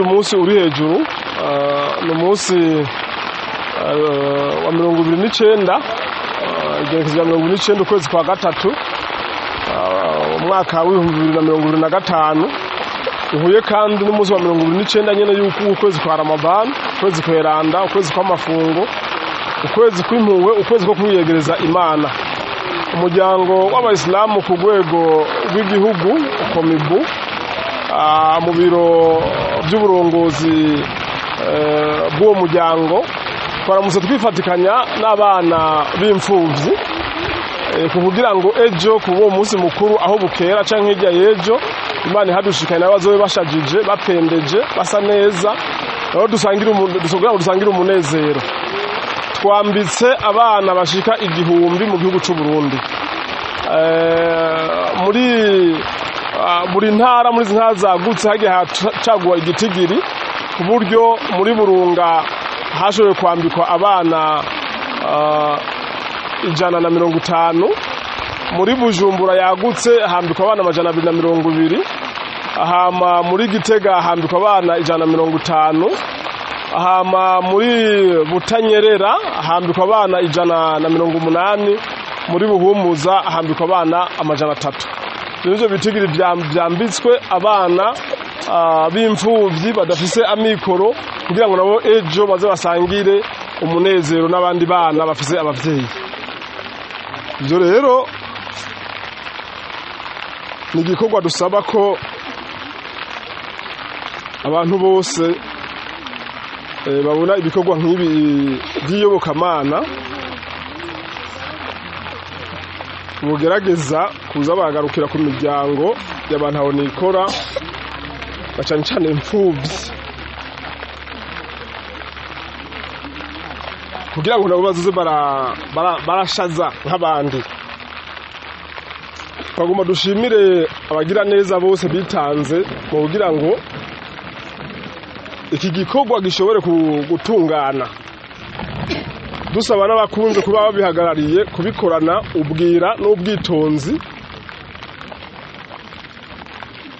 Umunsi uri hejuru ni umunsi wa 29, igerekezo rya 29 ukwezi kwa gatatu, umwaka wa 2025, uhuye kandi n'umunsi wa 29 nyene y'ukwezi kwa Ramadhan, ukwezi kweranda, ukwezi kw'amafungo, ukwezi kw'impuhwe, ukwezi ko kwiyegereza Imana. Umuryango w'Abayisilamu ku rwego rw'igihugu, COMIBU, mu biro by'uburongozi bw'uwo muryango, twaramutse twifatikanya n'abana b'imfuvyi kugira ngo ejo ku uwo munsi mukuru, aho bukera canke hirya y'ejo, Imana ihadushikanye, nabo bazobe bashajije, bapembeje, basa neza, nabo dusangire kugira ngo dusangire umunezero. Twambitse abana bashika 1000 mu gihugu c'u Burundi. Muri buri ntara, muri izi ntara zagutse, hagiye hacagwa igitigiri, ku buryo muri Burunga hashoboye kwambikwa abana 150, muri Bujumbura yagutse hambikwa abana 220, hama muri Gitega hambikwa abana 150, hama muri Butanyerera hambikwa abana 180, muri Buhumuza hambikwa abana 300. Ivyo bitigiri vyambitswe abana b'imfuvyi badafise amikoro, kugira ngo nabo ejo baze basangire umunezero n'abandi bana bafise abavyeyi. Ivyo rero ni igikorwa dusaba ko abantu bose babona ibikorwa nk'ibi by'iyobokamana bugerageza kuza baragarukira ku miryango y'abantu aho nikora, na cane cane imfuvyi, kugira ngo nabo bazoze barashaza nk'abandi. Twagomba dushimire abagira neza bose bitanze mu kugira ngo iki gikorwa gishobore gutungana, dusaba n'abakunze kuba babihagarariye kubikorana ubwira n'ubwitonzi,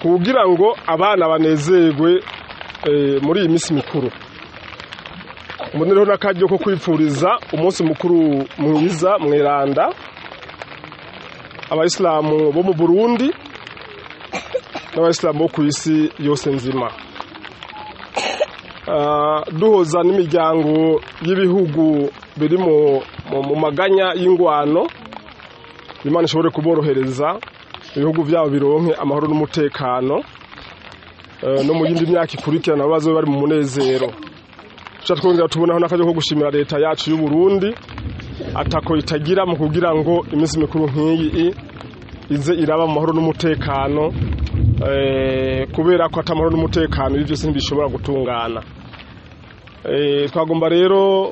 kugira ngo abana banezerwe muri iyi minsi mikuru. Mbonereho n'akaryo ko kwipfuriza umunsi mukuru mwiza mweranda Abayisilamu bo mu Burundi n'Abayisilamu bo ku isi yose nzima. Duhoza n'imiryango y'ibihugu biri mu maganya y'ingwano, Imana ishobore kuborohereza, ibihugu byabo bironke amahoro n'umutekano, no mu yindi myaka ikurikirana nabo bazobe bari mu munezero. Tuca twongera tubonaho n'akaryo ko gushimira leta yacu y'u Burundi atako itagira mu kugira ngo iminsi mikuru nk'iyi ize iraba mu mahoro n'umutekano, kubera ko atamahoro n'umutekano ibi byose ntibishobora gutungana. Twagomba rero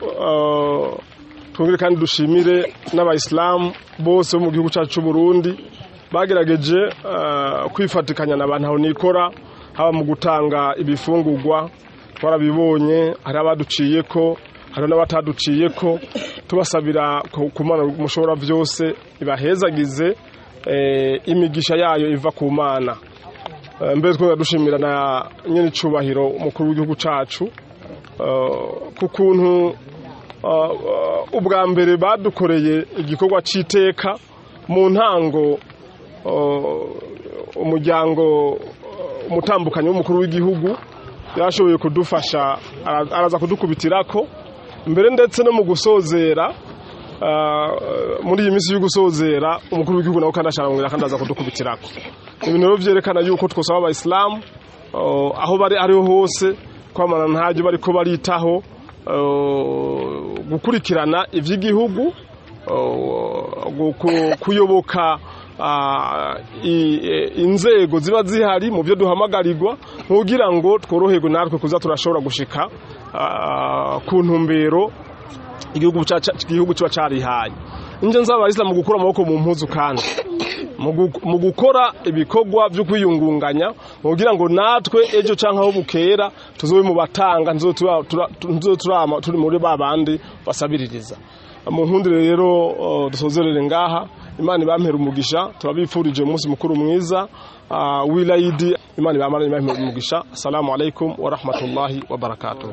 twongere kandi dushimire n'Abayisilamu bose bo mu gihugu cyacu c'u Burundi bagerageje kwifatikanya n'abantu aho nikora, haba mu gutanga ibifungurwa, twarabibonye, hari abaduciyeko, hari n'abataduciyeko. Tubasabira ku Mana mushobora byose ibahezagize imigisha yayo iva ku Mana. Mbere twongera dushimira na nyene icubahiro umukuru w'igihugu cacu ku kuntu ubwa mbere badukoreye igikorwa c'iteka mu ntango. Umuryango umutambukanyi w'umukuru w'igihugu yashoboye kudufasha, araza kudukubitirako mbere, ndetse no mu gusozera, muri iyi minsi yo gusozera, umukuru w'igihugu nawe kandi asharongera kandi aza kudukubitirako. Ibintu rero vyerekana yuko twosaba Abayisilamu aho bari ariho hose kwamana ntaryo bariko baritaho gukurikirana ivy'igihugu, kuyoboka inzego ziba zihari mu byo duhamagarirwa, kugira ngo tworoherwe natwe kuza turashobora gushika ku ntumbero igihugu kiba carihaye. Inje nsaba Abayisilamu gukura amaboko mu mpuzu kandi mu gukora ibikorwa byo kwiyungunganya, kugira ngo natwe ejo canke aho bukera tuzobe mu batanga, nzo turama turi muri babandi basabiririza. Mu nkundire rero dusozerere ngaha. Imana ibampera umugisha. Turabifurije umunsi mukuru mwiza w'ilayidi. Imana ibamara, ibampera umugisha. Assalamu alaikum wa rahmatullahi wa barakatuh.